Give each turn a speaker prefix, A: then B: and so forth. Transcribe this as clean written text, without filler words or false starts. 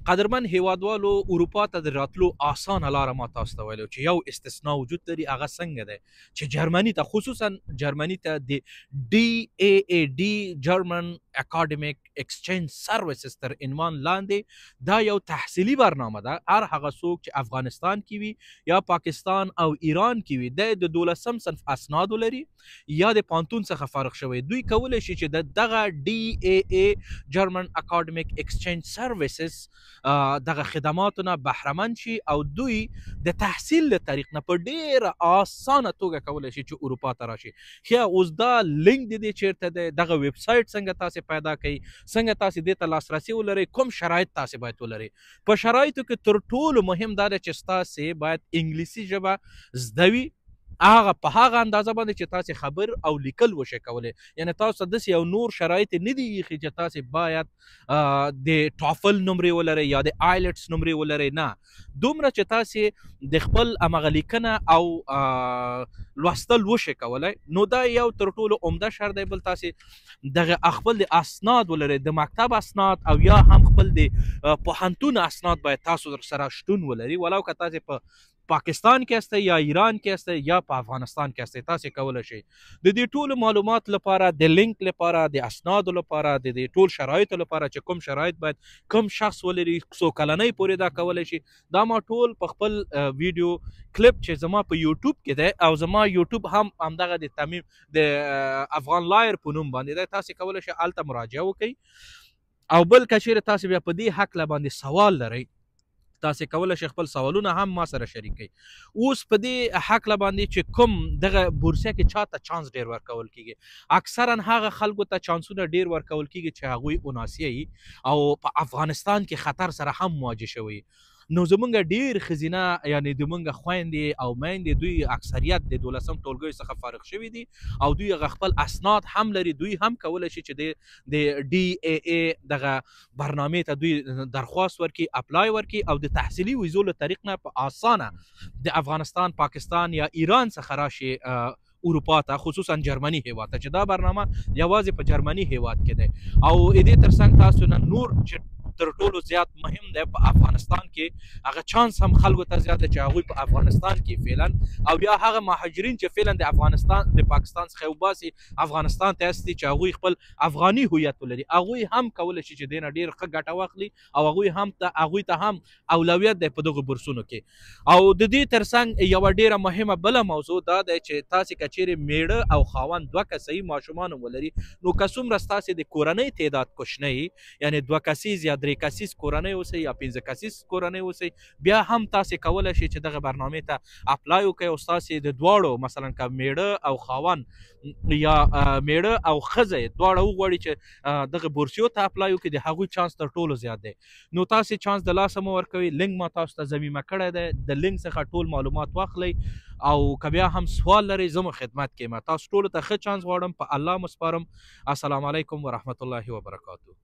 A: قدرمن هیوادوالو، اروپا ته د راتلو اسانه لاره ما تاسو ته ویلو چې یو استثنا وجود لري. هغه څنګه ده چې جرمني ته، خصوصا جرمني ته د DAAD German Academic Exchange Services تر عنوان لاندې دا یو تحصیلي برنامه ده. هر هغه څوک چې افغانستان کې وي یا پاکستان او ایران کې وي، د 12 صنف اسناد ولري یا د پانتون څخه فارغ شوی، دوی کولی شي چې د دغه DAA German Academic Exchange Services دغه خدماتو نه بهرمند شي او دوی د تحصیل له طریق نه په ډیره اسانه توګه کولی شي چې اروپا ته راشي. ښه، اوس دا لینک د دې چیرته دی، دغه ویب سایټ څنګه تاسې پیدا کړئ، څنګه تاسې دې ته لاسرسی ولرئ، کوم شرایط تاسې باید ولرئ؟ په شرایطو کې تر ټولو مهم دا دی چې ستاسې باید انګلیسي ژبه زده وي، هغه په هغه اندازه باندې چې تاسې خبر او لیکل وشئ کولی. یعنی تاسو ته داسې یو نور شرایط نه دي ایښي چې تاسې باید د TOEFL نمرې ولرئ یا د IELTS نمرې ولرئ. نه، دومره چې تاسې د خپل همغه لیکنه او لوستل وشئ کولی، نو دا یو تر ټولو عمده شرط دی. بل تاسې دغه خپل د اسناد ولرئ، د مکتب اسناد او یا هم خپل د پوهنتون اسناد باید تاسو سره شتون ولري، ولو که تاسې په پاکستان کې یاستئ یا ایران کې یاستئ یا په افغانستان کې یاستئ. تاسې کولی شئ د دې ټولو معلومات لپاره، د لینک لپاره، د اسنادو لپاره، د دې ټول شرایطو لپاره چې کوم شرایط باید کوم شخص ولري، څو کلنۍ پورې دا کولی شي، دا ما ټول په خپل ویډیو کلیپ چې زما په یوټیوب کې دی او زما یوټیوب هم همدغه د تمیم د افغان لایر په نوم باندې دی، تاسې کولی شئ هلته مراجعه وکړئ. او بل که چیرې تاسې بیا په دې هکله باندې سوال لرئ، تاسې کولی شئ خپل سوالونه هم ما سره شریک کړئ. اوس په دې هکله باندې چې کوم دغه بورسیه کې چاته چانس ډیر ورکول کیږي، اکثرا هغه خلکو ته چانسونه ډیر ورکول کیږي چې هغوی اوناسیه وي او په افغانستان کې خطر سره هم مواجه شوي. نو زمونږ ډیر ښځینه، یعنی زمونږ خویندې او میندې، دوی اکثریت د 12 ټولګیو څخه فارغ شوي دي او دوی هغه خپل اسناد هم لري. دوی هم کولی شي چې د DAA دغه برنامې ته دوی درخواست ورکړي، apply ورکړي او د تحصیلي ویزو له طریق نه په اسانه د افغانستان، پاکستان یا ایران څخه راشي اروپا ته، خصوصا جرمني هیواد ته، چې دا برنامه یوازې په جرمني هیواد کې دی. او دې ترڅنګ تاسو نه نور چې تر ټولو زیات مهم دی په افغانستان کې، هغه چانس هم خلکو ته زیات دی چې هغوی په افغانستان کې فعلا او یا هغه مهاجرین چې فعلا د افغانستان د پاکستان څخه وباسي افغانستان ته استي چې هغوی خپل افغاني هویت ولري، هغوی هم کولی شي چې دې نه ډېر ښه ګټه واخلي او هغوی ته هم اولویت دی په دغو بورسونو کې. او د دې ترڅنګ یوه ډېره مهمه بله موضوع دا دی چې تاسې که چیرې میړه او خاوند دوه کسه یي ماشومان هم ولري، نو که څومره ستاسې د کورنۍ تعداد کوچنی، یعنی دوه کسیز یا درې کسیز کورنۍ اوسئ یا پنځه کسیز کورنۍ اوسئ، بیا هم تاسې کولی شئ چې دغه برنامې ته apply وکړئ او ستاسې د دواړو، مثلا که میړه او خاوند یا میړه او ښځه یې دواړه وغواړي چې دغه بورسیو ته apply وکړي، د هغوی چانس تر ټولو زیات دی. نو تاسې چانس د لاسه مه ورکوئ. لینک ما تاسو ته ضمیمه کړی دی، د لینک څخه ټول معلومات واخلئ او که بیا هم سوال لرئ زه مو خدمت کې یم. تاسو ټولو ته ښه چانس غواړم، په الله مو سپارم. السلام علیکم ورحمت الله وبرکاتو.